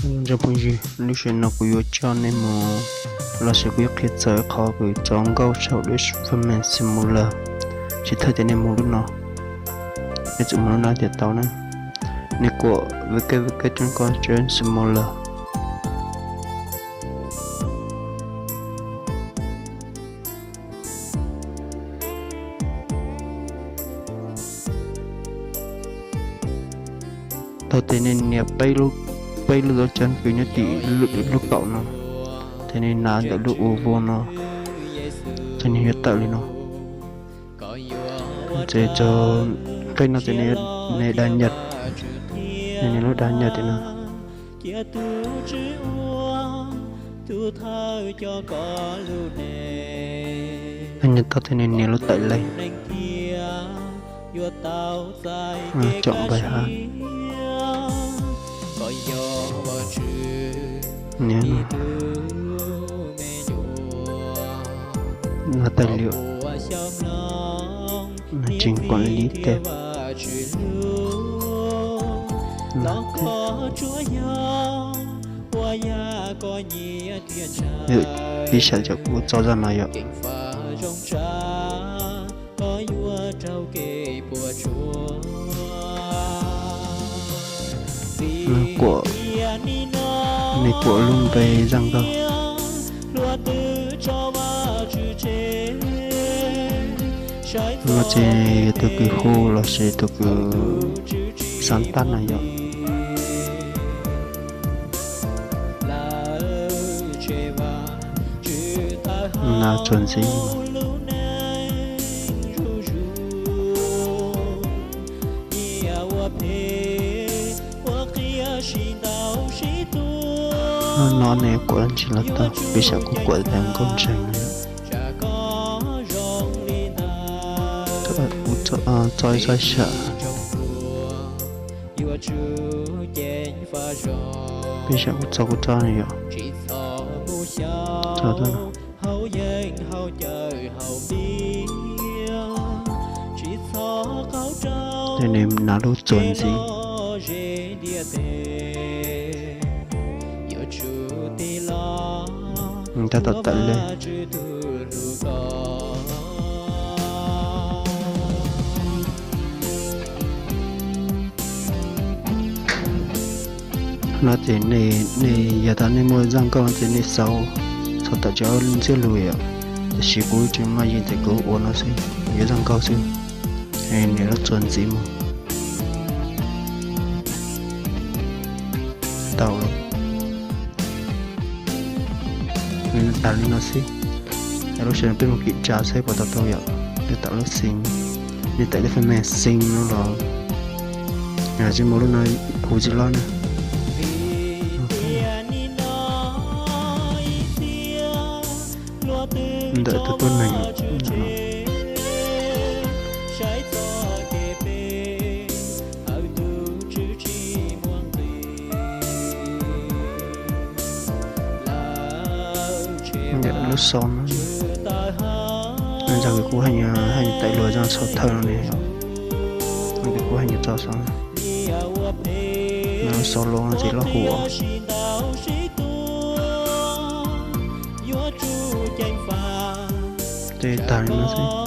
Ntsoov phooj ywg, lub sij hawm no kuv yuav coj nej mus, los sis kuv yuav qhia txog qhov kws tso nkauj saum lub Farming Simulator, tsis thawj tias nej mus lub no, nej tsuas mus lub no tiag tau na. Nej kuam www.construction simulator. Thaum tes nej nias peb lub dấu chấm kws nyob tim lub kaum no, tes nej nab ntawm lub u vau no, ces nws yuav tawm li no. Ces qhib no ces nej đăng nhập, nej nias lub đăng nhập tim no. Đăng nhập tau tes nej nias lub tải lên, chọn bài hát. Nias no, tài liệu, trình quản lý tệp. Piv xam cov kuv tso zaj no yom. Nej kuam lub npe zaj nkauj no ces yog tus kws hu los sis tus kws sáng tác no yom. Nab txuas ntxiv. Hnub no nej kuam dab tsi los tau, piv xam kuv kuam tias nkauj ntseeg no. Kuv tso ib txoj sam, piv xam kuv tso kuv tso no yom. Ces nws nab lub txuas ntxiv. Tab tom tawm li. No ces nej, yog tas nej muaj zaj nkauj no ces nej xaus txog tom tsis ob ntxiab lus yom, tiam sis kuv tsis muaj yeej ces kuv ua no xwb, yuav zaj nkauj xwb. Nias lub txuas ntxiv mus. Tau lawm. Nws tag li no xwb. Lub sij hawm no peb mus kiểm tra saib puas tau tau yom. Yuav tawm lub xim, nej tawm lub fab me xim no los, tsis mus lub no, hu tsis los na. Ntawm tus tuab neeg no. Lub xov no, zaj kws kuv hais, hais tawm luag zaj xov thawj no ne, kws kuv hais nyuam tso xov no, xov los ces lub hu os. Ces tag li no xwb.